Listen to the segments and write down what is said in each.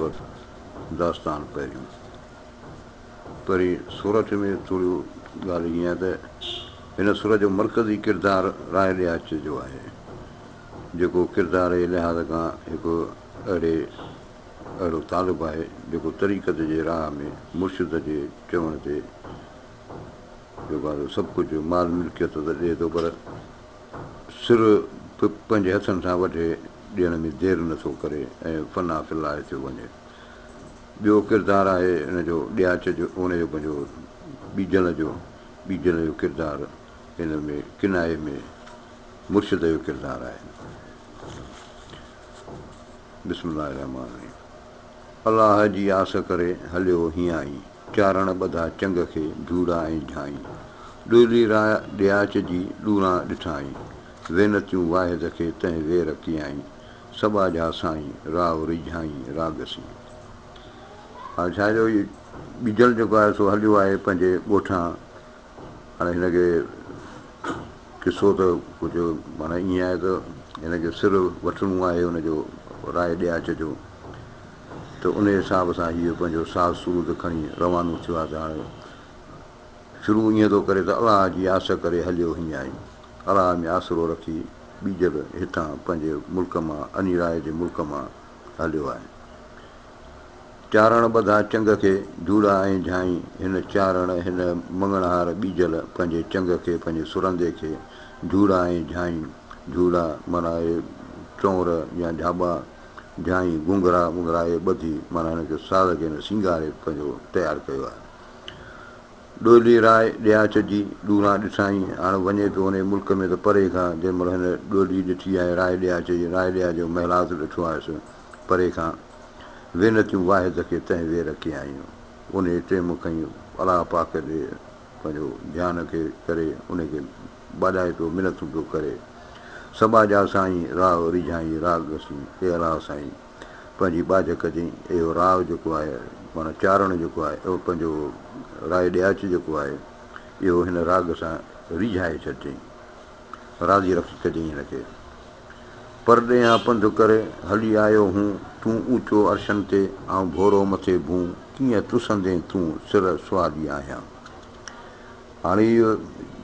سورٺ داستان پهريون. پهرين سورٺ ۾ ٿوري ڳالهه هيئن آهي ته هن سر جو مرڪزي ڪردار راء ڏياچ جو آهي، جيڪو ڪردار جي لحاظ کان هڪ اهڙي اهڙو طالب آهي، جيڪو طريقت جي راهه ۾ مرشد جي چوڻ تي جيڪو آهي سڀ ڪجهه مال ملڪيت ته ڏئي ٿو پر سر به پنهنجي هٿن سان وڍي ڏيڻ ۾ دير نه ٿو ڪري ۽ فنا في الله ٿيو وڃي. ٻيو ڪردار آهي ان جو ڏياچ جو ان جو پنهنجو ٻيجل جو ٻيجل جو ڪردار هن ۾ ڪنايي ۾ مرشد جو ڪردار آهي. بسم الله الرحمٰن الرحيم الله جي آس ڪري هليو هيائين چارڻ ٻڌا چنگ کي جهوڙا ۽ جهائين ڏولي راء ڏياچ جي ڏوران ڏٺائين وينتيون واحد کي تنهن وير ڪيائين سٻاجها سائين راء ريجهائين راڳ سين. هاڻي ڇا جو هي ٻيجل جيڪو آهي سو هليو آهي پنهنجي ڳوٺان هاڻي هن کي قصو ته ڪجهه معنيٰ ائين آهي ته هن کي سر وٺڻو آهي ان جو راء ڏياچ جو ته ان حساب سان هيء پنهنجو ساز سرود کڻي روانو ٿيو آهي ته هاڻي شروع ائين ٿو ڪري ته الله جي آس ڪري هليو هيائين الله ۾ آسرو رکي ٻيجل هتان پنهنجي ملڪ مان انيراء جي ملڪ مان هليو آهي. چارڻ ٻڌا چنگ کي، جهوڙا ۽ جهائين، هن چارڻ، هن مڱڻهار ٻيجل پنهنجي چنگ کي، پنهنجي سرندي کي، جهوڙا ۽ جهائين، جهوڙا معنيٰ اهي چونر يا جهاٻا، جهائين گهنگهرا ونگهرا اهي ٻڌي معنيٰ هن کي ساز کي هن سينگاري پنهنجو تيار ڪيو آهي. ڏولي راء ڏياچ جي ڏوران ڏٺائين، هاڻ وڃي پيو انهيء ملڪ ۾ ته پري کان، جنهن مهل هن ڏولي ڏٺي آهي راء ڏياچ جي، راء ڏياچ جو محلات ڏٺو آهيس پري کان، وينتيون واحد کي تنهن وير ڪيائين، انهيء ٽيم کئين الله پاڪ ڏي پنهنجو ڌيان کي ڪري انهيء کي ٻاڏائي پيو منتون پيو ڪري، سٻاجها سائين راء ريجهائين راڳ سين، اي الله سائين! پنهنجي ٻاجهه ڪجئين. اهو راء جيڪو آهي معنيٰ چارڻ جيڪو آهي، اهو پنهنجو راء ڏياچ جيڪو آهي، اهو هن راڳ سان ريجهائي ڇڏجئين، راضي رکي ڪجئين هن کي. پرڏيهان پنڌ ڪري هلي آيو هون، تون اوچو عرشن تي، آئون ڀورو مٿي ڀون، ڪيئن تسندين تون، سر سوالي آهيان. هاڻي اهو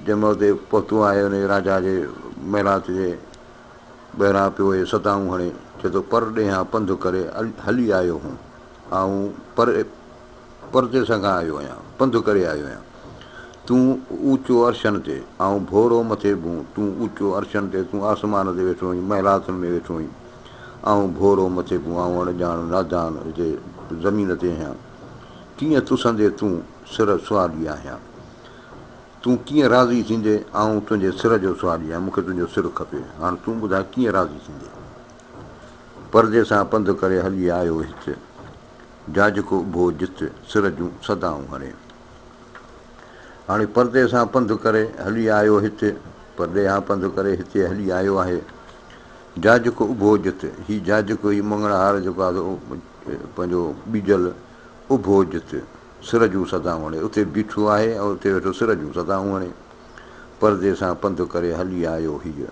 جنهن مهل اتي پهتو آهي، ان راجا جي محلات جي ٻهران پيو اهي صدائون هڻي، چئي ٿو، پر ڏيهان پنڌ ڪري هلي آيو هون. آئون پر پرديس کان آيو آهيان، پنڌ ڪري آيو آهيان. تون اوچو عرشن تي، آئون ڀورو مٿي ڀون. تون اوچو عرشن تي، تون آسمان تي ويٺو آهين، محلاتن ۾ ويٺو آهين. آئون ڀورو مٿي ڀون، آئون اڻ ڄاڻ نادان هتي زمين تي آهيان. ڪيئن تسندي تون، سر سوالي آهيان. تون ڪيئن راضي ٿيندين؟ آئون تنهنجي سر جو سوالي آهيان، مون کي تنهنجو سر کپي. هاڻ تون ٻڌاء ڪيئن راضي ٿيندين؟ پردي سان پنڌ ڪري هلي آيو هت، جاجڪ اڀو جت، سر جون صدائون هڻي. هاڻي پردي سان پنڌ ڪري هلي آيو هت، پرڏيهان پنڌ ڪري هتي هلي آيو آهي. جاجڪ اڀو جت، هي جاجڪ هي مڱڻهار جيڪو آهي سو پنهنجو ٻيجل اڀو جت، سر جون صدائون هڻي. اتي بيٺو آهي ۽ اتي ويٺو سر جون صدائون هڻي. پردي سان پنڌ ڪري هلي آيو هيء.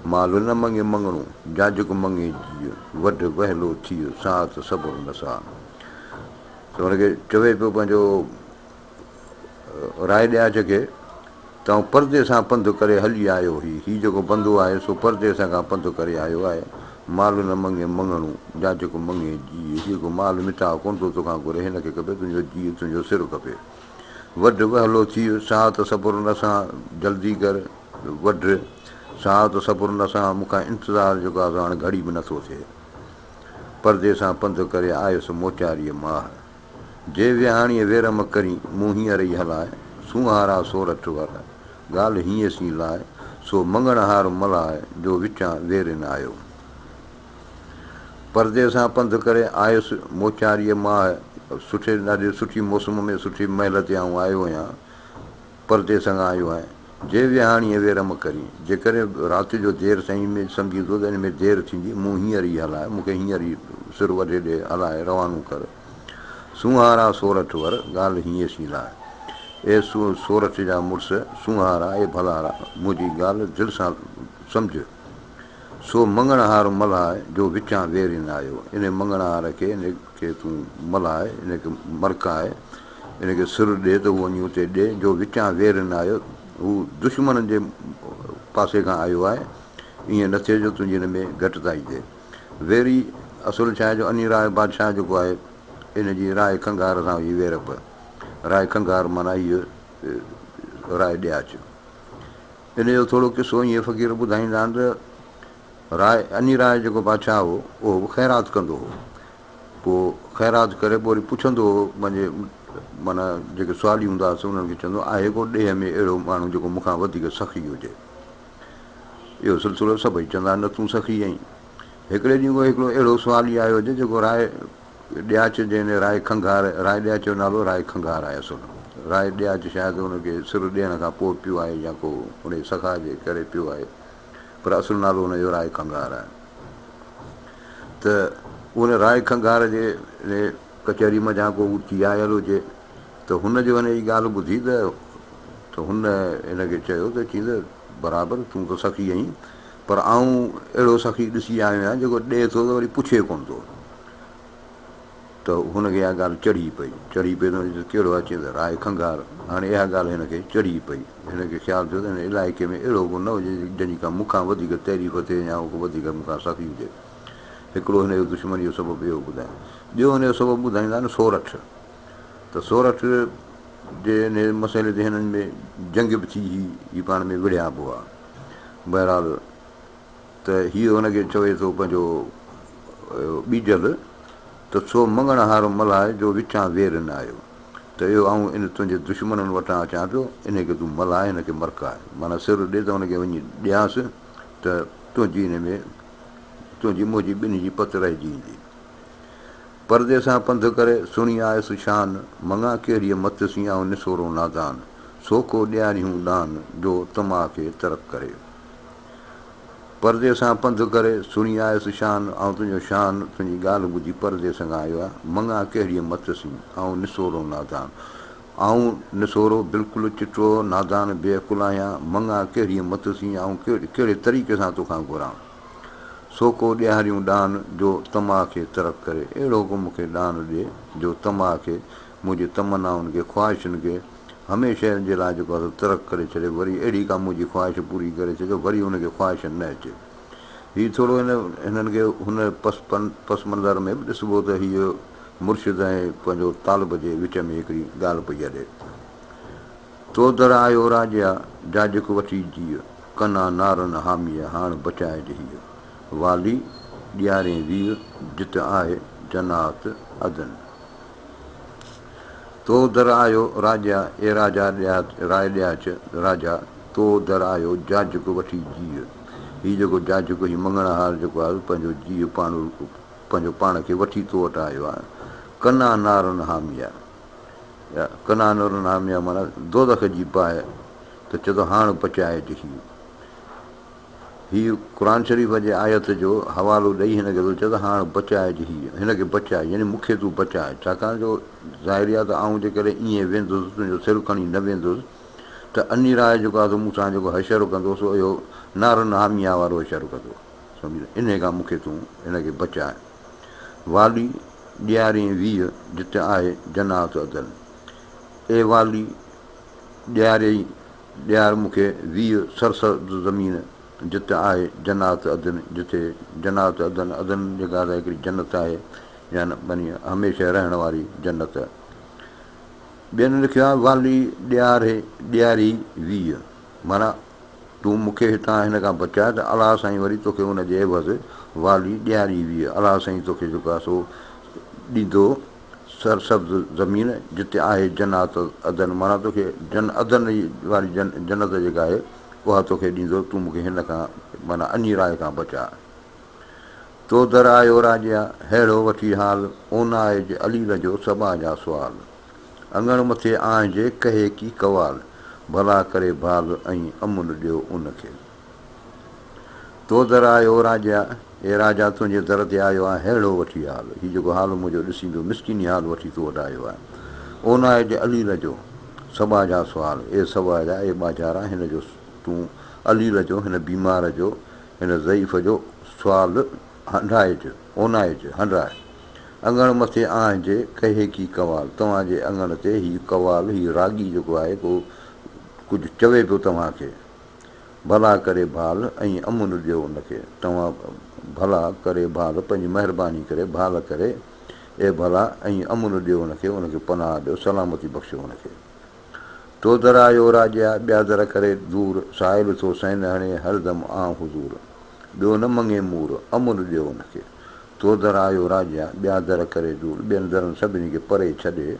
مال نه مڱي مڱڻو، جاجڪ مڱي جيء. وڍ وهلو ٿيء، ساعت صبر نه ساء. ته هن کي چوي پيو پنهنجو راء ڏياچ کي ته آئون پردي سان پنڌ ڪري هلي آيو هي. هي جيڪو بندو آهي سو پردي سان کان پنڌ ڪري آيو آهي. مال نه مڱي مڱڻو، جاجڪ مڱي جيء. هي ڪو مال متاع ڪونه ٿو توکان گهري، هن کي کپي تنهنجو جيء، تنهنجو سر کپي. وڍ وهلو ٿيء، ساعت صبر نه سان، جلدي ڪر، وڍ، ساعت صبر نه سان، مون کان انتظار جيڪو آهي سو هاڻي گهڙي به نٿو ٿئي. پردي سان پنڌ ڪري آيس موچاريء ماهه. جي ويهاڻيء ويرم ڪرين، مون هينئر ئي هلاء، سونهارا سورٺ ور، ڳالهه هينئين سين لاء، سو مڱڻهار ملاء، جو وچان ويرين آيو. پردي سان پنڌ ڪري آيس موچاريء ماهه، سٺي ڏاڍي سٺي موسم ۾ سٺي مهل تي آئون آيو آهيان. پرديس کان آيو آهين، جي ويهاڻيء ويرم ڪرين، جيڪڏهن رات جو دير سائين ۾ سمجهين ٿو ته ان ۾ دير ٿيندي، مون هينئر ئي هلاء، مون کي هينئر ئي سر وڍي ڏي، هلاء، روانو ڪر. سونهارا سورٺ ور، ڳالهه هينئين سين لاء. اي سورٺ جا مڙس، سونهارا، اي ڀلارا، منهنجي ڳالهه دل سان سمجهه. سو مڱڻهار ملهاء، جو وچان ويرين آيو. انهي مڱڻهار کي، ان کي تون ملهاء، ان کي مرڪاء، ان کي سر ڏي ته هو وڃي اتي ڏي، جو وچان ويرين آيو. هو دشمنن جي پاسي کان آيو آهي، ائين نه ٿئي جو تنهنجي ان ۾ گهٽتائي ٿئي. ويري اصل ڇا آهي جو اني راء بادشاهه جيڪو آهي، ان جي راء کنگهار سان هئي ويرپ. راء کنگهار معنيٰ هيء راء ڏياچ. ان جو ٿورو قصو ائين فقير ٻڌائيندا آهن ته راء اني راء جيڪو بادشاهه هو اهو به خيرات ڪندو هو. پوء خيرات ڪري پوء وري پڇندو هو پنهنجي معنيٰ جيڪي سوالي هوندا هئس انهن کي چوندو هو آهي ڪو ڏيهه ۾ اهڙو ماڻهو جيڪو مون کان وڌيڪ سخي هجي. اهو سلسلو سڀئي چوندا نه تون سخي آهين. هڪڙي ڏينهن ڪو هڪڙو اهڙو سوالي آيو هجي جيڪو راء ڏياچ جنهن راء کنگهار، راء ڏياچ جو نالو راء کنگهار آهي اصل. راء ڏياچ شايد ان کي سر ڏيڻ کان پوء پيو آهي يا ڪو ان جي سخا جي ڪري پيو آهي پر اصل نالو ان جو راء کنگهار آهي. ته ان راء کنگهار جي ڪچهري منجهان ڪو اٿي آيل هجي ته هن جو هن جي ڳالهه ٻڌي ته ته هن هن کي چيو ته چيائين ته برابر تون ته سخي آهين پر آئون اهڙو سخي ڏسي آيو آهيان جيڪو ڏئي ٿو ته وري پڇي ڪونه ٿو. ته هن کي اها ڳالهه چڙهي پئي. چڙهي پئي ته هن چيو ڪهڙو آهي؟ چيائين ته راء کنگهار. هاڻي اها ڳالهه هن کي چڙهي پئي. هن کي خيال ٿيو ته هن علائقي ۾ اهڙو ڪو نه هجي جنهن جي ڪا مون کان وڌيڪ تعريف ٿئي يا ڪو وڌيڪ مون کان سخي هجي. هڪڙو هن جو دشمني جو سبب اهو ٻڌايائين. ٻيو هن جو سبب ٻڌائيندا آهن سورٺ. ته سورٺ جي انهيء مسئلي تي هنن ۾ جنگ به ٿي هئي، هي پاڻ ۾ وڙهيا به هئا. بهرحال ته هيء هن کي چوي ٿو پنهنجو ٻيجل ته سو مڱڻهار ملهاء جو وچان وير نه آيو ته اهو آئون ان تنهنجي دشمنن وٽان اچان پيو، انهيء کي تون ملهاء، هن کي مرڪاء، معنيٰ سر ڏي ته هن کي وڃي ڏيانس ته تنهنجي ان ۾ تنهنجي منهنجي ٻنهي جي پت رهجي ايندي. پردي سان پنڌ ڪري، سڻي آيس شان، مڱان ڪهڙيء مت سين آئون نسورو نادان، سو ڪو ڏياريون ڏان، جو طمع کي ترڪ ڪري. پردي سان پنڌ ڪري، سڻي آيس شان، آئون تنهنجو شان، تنهنجي ڳالهه ٻڌي پردي سان آيو آهيان، مڱان ڪهڙيء مت سين آئون نسورو نادان. آئون نسورو بلڪل چٽو نادان بي عقل آهيان، مڱان ڪهڙيء مت سين آئون ڪهڙي طريقي سان توکان گهران. سو ڪو ڏياريون ڏان، جو طمع کي ترڪ ڪري. اهڙو ڪو مون کي ڏان ڏي، جو طمع کي، منهنجي تمنائن کي، خواهشن کي، هميشه جي لاء جيڪو آهي سو ترڪ ڪري ڇڏي، وري اهڙي ڪا منهنجي خواهش پوري ڪري ڇڏي، جو وري ان کي خواهش نه اچي. هي ٿورو هن هنن کي هن پس پس منظر ۾ به ڏسبو ته هيء مرشد ۽ پنهنجو طالب جي وچ ۾ هڪڙي ڳالهه پئي هلي. تو در آيو راڄيا، جاجڪ وٺي جيء، ڪنا نارن حاميء، هاڻ بچائج هيء. والي، ڏيارين ويء، جت آهي جنات عدن. تو در آيو راڄيا، اي راجا راء ڏياچ، راجا، تو در آيو جاجڪ وٺي جيء. هي جيڪو جاجڪ، هي مڱڻهار جيڪو آهي، پنهنجو جيء پاڻ پنهنجو پاڻ کي وٺي تو وٽ آيو آهي. ڪنا نارن حاميا. يا ڪنا نارن حاميا معنيٰ دوزخ جي باهه ته چئي ٿو هاڻ بچائج هي. هي قرآن شريف جي آيت جو حوالو ڏئي هن کي ٿو چئي ته هاڻ بچائج هي، هن کي بچاء يعني مون کي تون بچاء، ڇاڪاڻ جو ظاهر آهي ته آئون جيڪڏهن ائين ويندس، تنهنجو سر کڻي نه ويندس ته اني راء جيڪو آهي سو مون سان جيڪو حشر ڪندو سو اهو نارن حاميه وارو حشر ڪندو، سمجهين، انهي کان مون کي تون هن کي بچاء. والي ڏيارين ويهه جت آهي جنات عدن. اي والي ڏيارين ڏيار مون کي 20 سرسبز زمين، جت آهي جنات عدن، جتي جنات عدن، عدن جيڪا ته هڪڙي جنت آهي، يعني هميشه رهڻ واري جنت. ٻين لکيو آهي والي ڏياري ڏياري 20، معنيٰ تون مون کي هتان هن کان بچاء ته الله سائين وري توکي ان جي عيوض والي ڏياري 20، الله سائين توکي جيڪو آهي سو ڏيندو. سرسبز زمين جتي آهي جنات عدن معنيٰ توکي جن عدن واري جنت جيڪا آهي اها توکي ڏيندو تون مون کي هن کان معنيٰ انهي راء کان بچاء. تو در آيو راڄيا ههڙو وٺي حال اونائج عليل جو سٻا جا سوال اڱڻ مٿي آنهنجي ڪهي ڪي قوال ڀلا ڪري ڀال ۽ امن ڏيو ان کي. تو در آيو راجا، اي راجا تنهنجي در تي آيو آهيان ههڙو وٺي حال، هي جيڪو حال منهنجو ڏسين پيو مسڪيني حال وٺي تو وٽ آيو آهيان. اونائج عليل جو، سٻاجها سوال، اي سٻاجها، اي ٻاجهارا، هن جو تون عليل جو، هن بيمار جو هن ضعيف جو سوال هنڊائج، اونائج، هنڊراء. اڱڻ مٿي آهنجي، ڪهي ڪي قوال، توهان جي اڱڻ تي هي قوال، هي راڳي جيڪو آهي ڪو ڪجهه چوي پيو توهان کي. ڀلا ڪري ڀال ۽ امن ڏيو ان کي. توهان ڀلا ڪري ڀال، پنهنجي مهرباني ڪري ڀال ڪري، اي ڀلا ۽ امن ڏيو ان کي، ان کي پناهه ڏيو، سلامتي بخشيو ان کي. تو در آيو راڄيا، ٻيا در ڪري دور، سائل ٿو سين هڻي، هر دم آن حضور. ٻيو نه مڱي مور، امن ڏيو ان کي. تو در آيو راڄيا، ٻيا در ڪري دور، ٻين درن سڀني کي پري ڇڏي،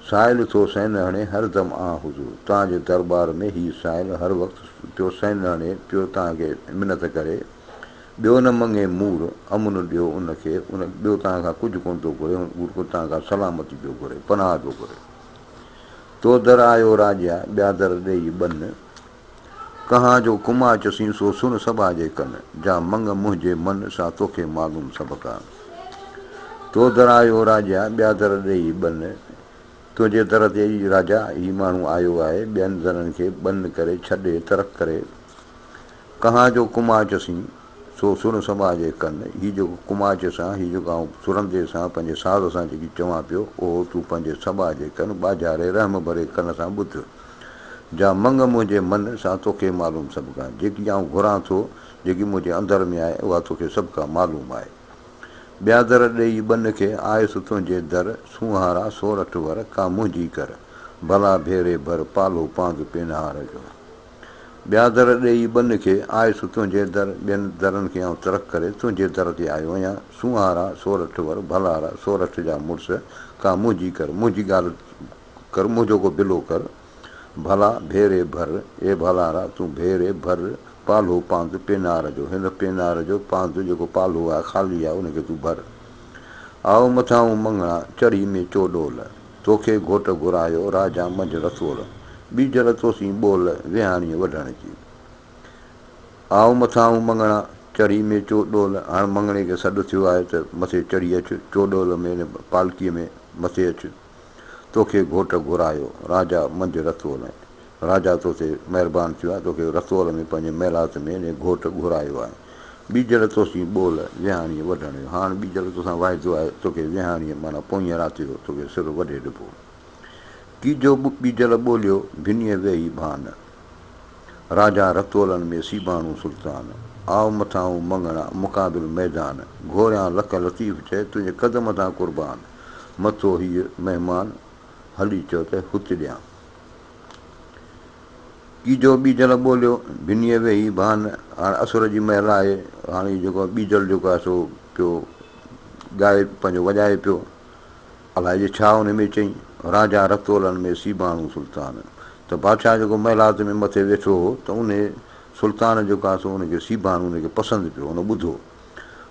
سائل ٿو سين هڻي، هر دم آن حضور. توهان جي درٻار ۾ هي سائل هر وقت پيو سين هڻي، پيو توهان کي منت ڪري. ٻيو نه مڱي مور، امن ڏيو ان کي، ان ٻيو توهان کان ڪجهه ڪونه ٿو گهري، هو رڳو توهان کان سلامتي پيو گهري، پناهه پيو گهري. تو در آيو راڄيا، ٻيا در ڏيئي ٻن. ڪهان جو ڪماچ سين، سو سڻ سڀا جي ڪن. جا مڱ منهنجي من، سا توکي معلوم سڀڪا. تو در آيو راڄيا، ٻيا در ڏيئي ٻن. تنهنجي در تي اي راجا، هي ماڻهو آيو آهي، ٻين درن کي ٻن ڪري، ڇڏي، ترڪ ڪري. ڪهان جو ڪماچ سين، سو سڻ سما جي ڪن، هي جيڪو ڪماچ سان، هي جيڪو آئون سرندي سان، پنهنجي ساز سان جيڪي چوان پيو، اهو تون پنهنجي سٻا جي ڪن، ٻاجهاري رحم ڀري ڪن سان ٻڌ. جا مڱ منهنجي من، سا توکي معلوم سڀڪا. جيڪي آئون گهران ٿو، جيڪي منهنجي اندر ۾ آهي، اها توکي سڀڪا معلوم آهي. ٻيا در ڏيئي ٻن کي، آيس تنهنجي در، سونهارا سورٺ ور، ڪا منهنجي ڪر. ڀلا ڀيري ڀر، پالهو پاند پينهار جو. ٻيا در ڏيئي ٻن کي، آيس تنهنجي در، ٻين درن کي آئون ترڪ ڪري، تنهنجي در تي آيو آهيان. سونهارا سورٺ ور، ڀلارا سورٺ جا مڙس، ڪا منهنجي ڪر، منهنجي ڳالهه ڪر، منهنجو ڪو بلو ڪر. ڀلا ڀيري ڀر، اي ڀلارا، تون ڀيري ڀر، پالهو پاند پينار جو، هن پينار جو پاند جيڪو پالهو آهي، خالي آهي، ان کي تون ڀر. آء مٿانهون مڱڻا، چڙهي ۾ چوڏول. توکي گهوٽ گهرايو، راجا منجهه رسول. ٻيجل توسين ٻول، ويهاڻيء وڍڻ جي. آء مٿانهون مڱڻا، چڙهي ۾ چوڏول. هاڻ مڱڻي کي سڏ ٿيو آهي ته مٿي چڙهي اچ، چوڏول ۾ يعني پالڪيء ۾ مٿي اچ. توکي گهوٽ گهرايو، راجا منجهه رسول. راجا تو تي مهربان ٿيو آهي، توکي رسول ۾ پنهنجي محلات ۾ يعني گهوٽ گهرايو آهي. ٻيجل توسين ٻول، ويهاڻيء وڍڻ جو. هاڻ ٻيجل توسان واعدو آهي، توکي ويهاڻيء معنيٰ پوئينء رات جو توکي سر وڍي ڏبو. ڪيجو ٻيجل ٻوليو، ڀنيء ويهي ڀان. راجا رتولن ۾ سيباڻو سلطان. آء مٿانهون مڱڻا، مقابل ميدان. گهوريان لک لطيف چئي، تنهنجي قدم تان قربان. مٿو هيء مهمان، هلي چئو ته هت ڏيان. ڪيجو ٻيجل ٻوليو، ڀنيء ويهي ڀان. هاڻ اسر جي مهل آهي، هاڻ هي جيڪو ٻيجل جيڪو آهي سو پيو ڳائي پنهنجو وڄائي پيو. الائجي ڇا ان ۾ چئين، راجا رتولن ۾ سيباڻو سلطان. ته بادشاهه جيڪو محلات ۾ مٿي ويٺو هو ته انهي سلطان جيڪو آهي سو ان کي سيباڻو ان کي پسند پيو، ان ٻڌو.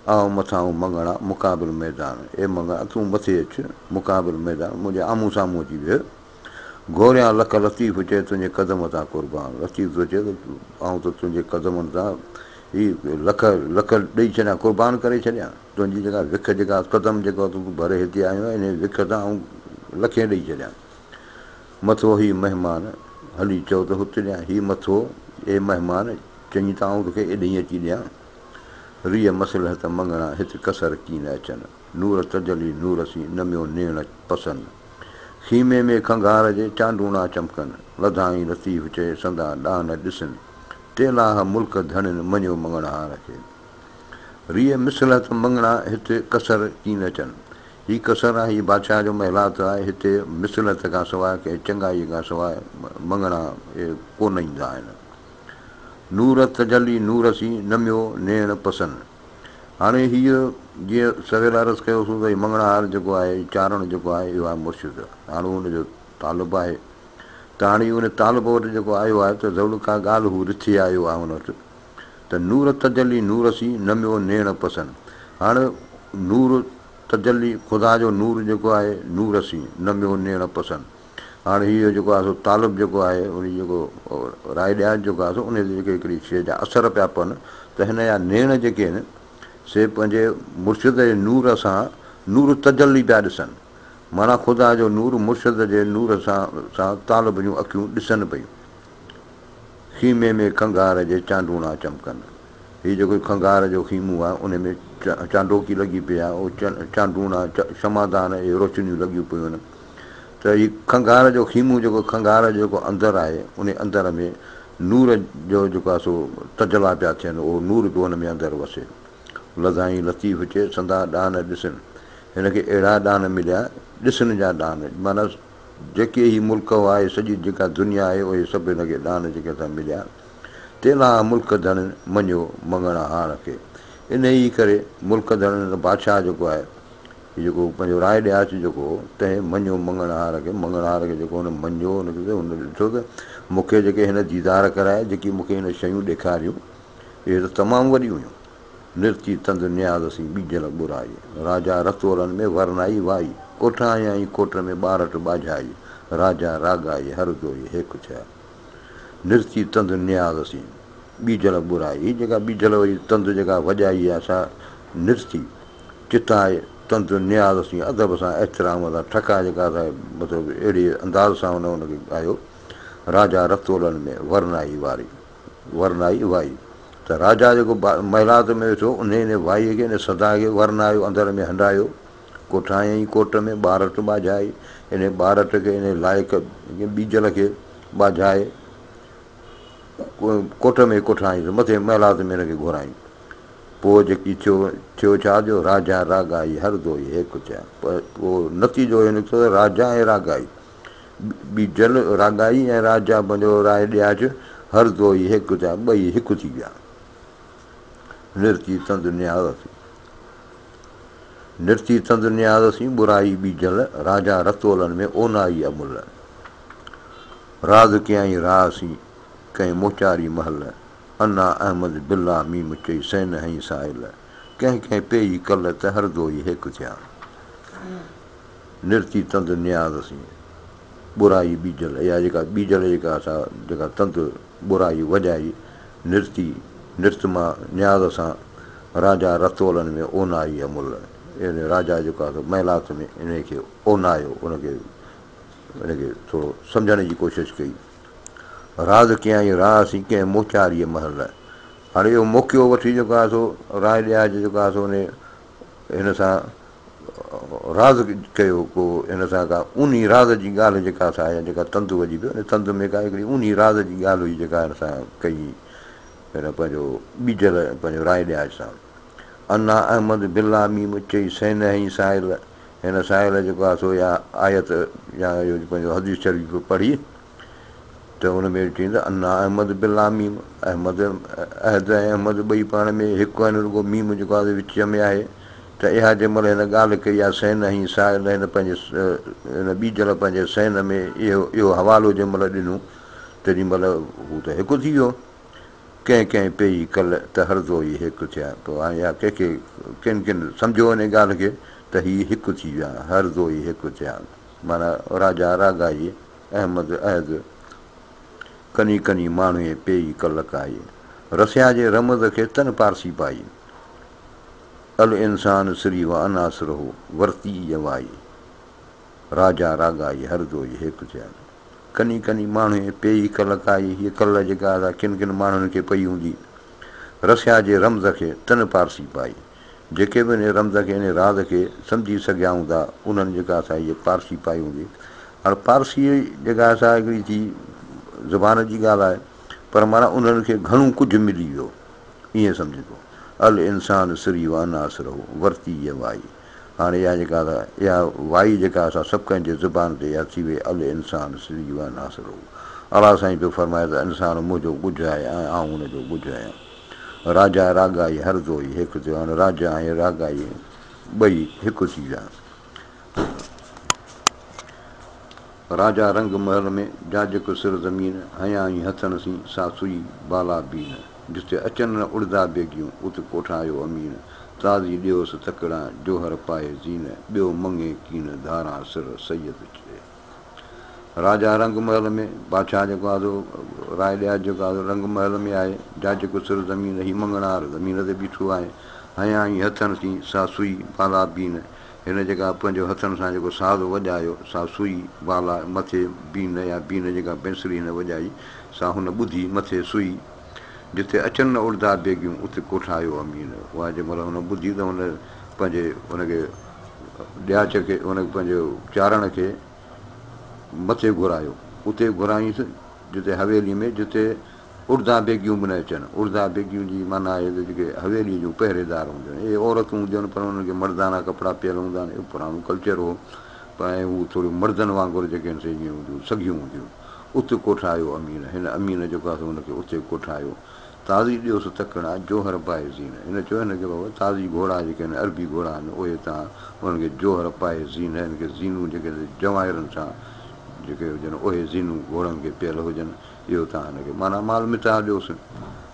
آء مٿانهون مڱڻا، مقابل ميدان. اي مڱڻا تون مٿي اچ، مقابل ميدان، منهنجي آمهون سامهون اچي ويهه. گهوريان لک لطيف چئي تنهنجي قدم تان قربان. لطيف ٿو چئي ته آئون ته تنهنجي قدمن تان هي لک لک ڏئي ڇڏيان، قربان ڪري ڇڏيان. تنهنجي جيڪا وک جيڪا قدم جيڪو تون ڀري هتي آيو آهين، انهيء وک تان آئون لکين ڏئي ڇڏيان. مٿو هي مهمان، هلي چئو ته هت ڏيان. هي مٿو، اي مهمان، چئين ته آئون توکي ايڏهين اچي ڏيان. ريء مصلحت مڱڻا، هت ڪسر ڪين اچن. نور تجلي نور سين، نميو نيڻ پسن. خيمي ۾ کنگهار جي چانڊوڻا چمڪن، لڌائين لطيف چئي سندا ڏانه ڏسن، تيلاهه ملڪ ڌڻين مڃيو مڱڻهار کي. ريء مصلحت مڱڻا هت ڪسر ڪين اچن. هي قصر آهي، هي بادشاهه جو محلات آهي، هتي مصلحت کان سواء ڪنهن چڱائيء کان سواء مڱڻا ڪونه ايندا آهن. نور تجلي نور سين نميو نيڻ پسن. هاڻي هيء جيئن سويل عرض ڪيوسون ته هي مڱڻهار جيڪو آهي، هي چارڻ جيڪو آهي، اهو آهي مرشد. هاڻي هو ان جو طالب آهي ته هاڻي هي ان طالب وٽ جيڪو آيو آهي ته ضرور ڪا ڳالهه هو رٿي آيو آهي ان وٽ ته نور تجلي نور سين نميو نيڻ پسن. هاڻ نور تجلي خدا جو نور جيڪو آهي نور سين نميو نيڻ پسن. هاڻ هيء جيڪو آهي سو طالب جيڪو آهي ان جي جيڪو راء ڏياچ جيڪو آهي سو ان تي جيڪي هڪڙي شيء جا اثر پيا پون ته هن جا نيڻ جيڪي آهن سي پنهنجي مرشد جي نور سان نور تجلي پيا ڏسن معنيٰ خدا جو نور مرشد جي نور سان سان طالب جون اکيون ڏسن پيون. خيمي ۾ کنگهار جي چانڊوڻا چمڪن. هي جيڪو کنگهار جو خيمو آهي، ان ۾ چانڊوڪي لڳي پئي آهي، اهو چانڊوڻا، شمعدان، اهي روشنيون لڳيون پيون آهن. ته هي کنگهار جو خيمو جيڪو کنگهار جو جيڪو اندر آهي، ان اندر ۾ نور جو جيڪو آهي سو تجلا پيا ٿين، اهو نور پيو ان ۾ اندر وسي. لڌائين لطيف چي، سندا ڏان ڏسن. هن کي اهڙا ڏان مليا، ڏسن جا ڏان، معنيٰ جيڪي هي ملڪ هئا، هي سڄي جيڪا دنيا آهي، اهي سڀ هن کي ڏان جيڪي سا مليا. تيلان ملڪ ڌڻين مڃيو مڱڻهار کي. انهيء ڪري ملڪ ڌڻين بادشاهه جيڪو آهي، هي جيڪو پنهنجو راء ڏياچ جيڪو هو، تنهن مڃيو مڱڻهار کي. مڱڻهار کي جيڪو هن مڃيو، هن کي هن ڏٺو ته مون کي جيڪي هن ديدار ڪرايا، جيڪي مون کي هن شيون ڏيکاريون، اهي ته تمام وڏيون هيون. نرتي تند نياز سين ٻيجل ٻرائي، راجا رتولن ۾ ورنائي وائي، ڪوٺايائين ڪوٽ ۾ ٻارٽ ٻاجهائي، راجا راڳائي هر دوئي هيڪ ٿيا. نرتي تند نياز سين ٻيجل ٻرائي، هي جيڪا ٻيجل وري تند جيڪا وڄائي آهي سا نرتي چتائي تند نياز سين ادب سان احترام سان ٺڪا جيڪا سا مطلب اهڙي انداز سان هن ان کي ڳايو. راجا رتولن ۾ ورنائي واري ورنائي وائي ته راجا جيڪو محلات ۾ ويٺو انهي ان وائي کي ان صدا کي ورنايو اندر ۾ هنڊايو. ڪوٺايائين ڪوٽ ۾ ٻارٽ ٻاجهائي، انهي ٻارٽ کي انهي لائق ٻيجل کي ٻاجهائي ڪوٽ ۾ ڪوٺايائينس، مٿي محلات ۾ هن کي گهرايائين. پوء جيڪي ٿيو، ٿيو ڇا جو راجا راڳائي هر دوئي هيڪ ٿيا. پوء نتيجو اهو نڪتو ته راجا ۽ راڳائي، ٻيجل راڳائي ۽ راجا پنهنجو راء ڏياچ هر دوئي هيڪ ٿيا، ٻئي هڪ ٿي ويا. نرتي تند نياز ٿي. نرتي تند نياز سين ٻرائي ٻيجل، راجا رتولن ۾ اونائي امل. راز ڪيائين راء سين، ڪنهن موچاري مهل، انا احمد بالله ميم چئي سين هنئين سائل. ڪنهن ڪنهن پيئي ڪل، ته هر دوئي هيڪ ٿيا. نرتي تند نياز سين، ٻرائي ٻيجل، اها جيڪا ٻيجل جيڪا سا جيڪا تند ٻرائي وڄائي، نرتي نرت مان نياز سان، راجا رتولن ۾ اونائي امل، يعني راجا جيڪو آهي سو محلات ۾ انهيء کي اونايو، ان کي ان کي ٿورو سمجهڻ جي ڪوشش ڪئي. راز ڪيائين راء سين ڪنهن موچاريء مهل. هاڻي اهو موقعو وٺي جيڪو آهي سو راء ڏياچ جيڪو آهي سو انهيء هن سان راز ڪيو، ڪو هن سان ڪا اونهي راز جي ڳالهه جيڪا سا يا جيڪا تند وڄي پيو، ان تند ۾ ڪا هڪڙي اونهي راز جي ڳالهه هئي جيڪا هن سان ڪئي. هن پنهنجو ٻيجل پنهنجو راء ڏياچ سان. انا احمد بالله ميم چئي سين هنئين سائل، هن سائل جيڪو آهي سو اها آيت يا اهو پنهنجو حديث شريف پڙهي ته ان ۾ چئين ته انا احمد بالله ميم، احمد احد ۽ احمد ٻئي پاڻ ۾ هڪ آهن رڳو ميم جيڪو آهي وچ ۾ آهي ته اها جنهن مهل هن ڳالهه ڪئي آهي سين هنئين سائل هن پنهنجي هن ٻيجل پنهنجي سين ۾ اهو اهو حوالو جنهن مهل ڏنو تيڏي مهل هو ته هڪ ٿي ويو. ڪنهن ڪنهن پيئي ڪل ته هر دوئي هڪ ٿيا. پوء هاڻي اها ڪنهن کي ڪن ڪن سمجهيو انهي ڳالهه کي ته هي هڪ ٿي ويا، هر دوئي هڪ ٿيا. معنيٰ راجا راڳائي، احمد احد، ڪني ڪني ماڻهوء پيئي ڪل ڪائي. رسيا جي رمز کي تن پارسي پائي. الانسان سري و عناصره ورتي ئي وائي. راجا راڳائي، هر دوئي هڪ ٿيا. ڪني ڪني ماڻهوء پيئي ڪل ڪائي، هيء ڪل جيڪا سا ڪن ڪن ماڻهن کي پئي هوندي. رسيا جي رمز کي تن پارسي پائي. جيڪي به انهيء رمز کي، انهيء راز کي سمجهي سگهيا هوندا، انهن جيڪا سا هيء پارسي پائي هوندي. هاڻ پارسي جيڪا سا هڪڙي ٿي زبان جي ڳالهه آهي، پر معنيٰ انهن کي گهڻو ڪجهه ملي ويو، ائين سمجهبو. الانسان سري وعناصره ورتي يا وائي. هاڻي اها جيڪا اها وائي جيڪا اسان سڀ ڪنهن جي زبان تي اها ٿي وئي الانسان سري وعناصره. الله سائين پيو فرمائي ته انسان منهنجو ڳجهه آهي ۽ آئون ان جو ڳجهه آهيان. راجا راڳائي هر دوئي هڪ ٿيو. هاڻي راجا ۽ راڳائي ٻئي هڪ ٿي ويا. راجا رنگ محل ۾، جاجڪ سر زمين، هنيائين هٿن سين، سا سوئي بالا بين. جتي اچن نه اڙدا بيگيون، ات ڪوٺايو امين. تازي ڏيوس تڪڙا، جوهر پائي زين، ٻيو مڱي ڪين، ڌاران سر سيد چئي. راجا رنگ محل ۾، بادشاهه جيڪو آهي سو راء ڏياچ جيڪو آهي سو رنگ محل ۾ آهي، جاجڪ سر زمين، هي مڱڻهار زمين تي بيٺو آهي. هنيائين هٿن سين، سا سوئي بالا بين. هن جيڪا پنهنجو هٿن سان جيڪو ساز وڄايو، سا سوئي، بالا، مٿي بين يا بين جيڪا بينسري هن وڄائي، سا هن ٻڌي، مٿي سوئي. جتي اچن نه اڙدا بيگيون، اتي ڪوٺايو امين. اها جنهن مهل هن ٻڌي ته هن پنهنجي ان کي ڏياچ کي ان پنهنجي چارڻ کي مٿي گهرايو. اتي گهرايائينس جتي حويلي ۾ جتي اڙدا بيگيون به نه اچن. اڙدا بيگيون جي معنيٰ آهي ته جيڪي حويليء جون پهريدار هونديون آهن. اهي عورتون هونديون آهن پر انهن کي مردانا ڪپڙا پيل هوندا آهن. اهو پراڻو ڪلچر هو پر ۽ هو ٿوريون مردن وانگر جيڪي آهن سي ائين هونديون سگهيون هونديون. ات ڪوٺايو امين. هن امين جيڪو آهي سو هن کي اتي ڪوٺايو. تازي ڏيوس تڪڙا، جوهر پائي زين. هن چيو هن کي بابا تازي گهوڙا جيڪي آهن عربي گهوڙا آهن اهي تان انهن کي جوهر پائي زين هن کي زينون جيڪي جواهرن سان جيڪي هجن اهي زينون گهوڙن کي پيل هجن اهو تان هن کي معنيٰ مال متاع ڏيوس.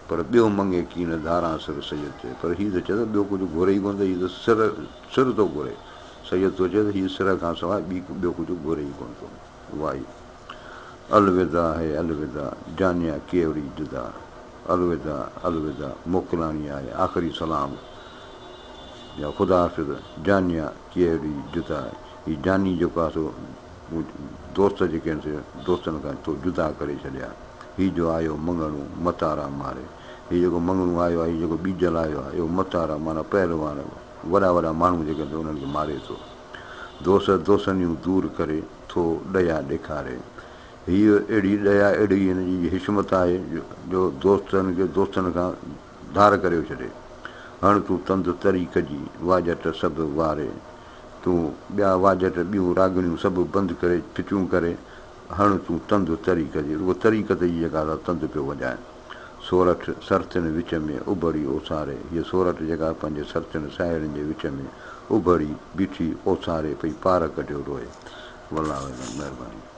پر ٻيو مڱي ڪين ڌاران سر سيد چئي. پر هي ته چئي ته ٻيو ڪجهه گهري ئي ڪونه ته هي ته سر سر ٿو گهري. سيد ٿو چئي ته هي سر کان سواء ٻي ٻيو ڪجهه گهري ئي ڪونه ٿو. وائي. الوداع هي الوداع، جانيان ڪيوڙي جدا. الوداع الوداع، موڪلاڻي آهي آخري سلام يا خدا حافظ، جانيان ڪيوڙي جدا. هي جاني جيڪو آهي سو دوست جيڪي آهن سي دوستن کان تو جدا ڪري ڇڏيا. هي جو آيو مڱڻو متارا ماري. هي جيڪو مڱڻو آيو آهي، هي جيڪو ٻيجل آيو آهي، اهو متارا معنيٰ پهلوان، وڏا وڏا ماڻهو جيڪي آهن سي انهن کي ماري ٿو. دوس دوسنيون دور ڪري ٿو ڏيا ڏيکاري. هيء اهڙي ڏيا اهڙي هن جي حشمت آهي جو دوستن کي دوستن کان ڌار ڪريو ڇڏي. هڻ تون تند طريق جي، واڄٽ سڀ واري. تون ٻيا واڄٽ ٻيون راڳڻيون سڀ بند ڪري ڦٽيون ڪري هڻ تون تند طريق جي. رڳو طريقت جي جيڪا سا تند پيو وڄائين. سورٺ سرتين وچ ۾ اڀڙي اوساري. هيء سورٺ جيڪا پنهنجي سرتين ساهيڙين جي وچ ۾ اڀڙي بيٺي اوساري پئي پار ڪڍيو روئي. والله اعلم. مهرباني.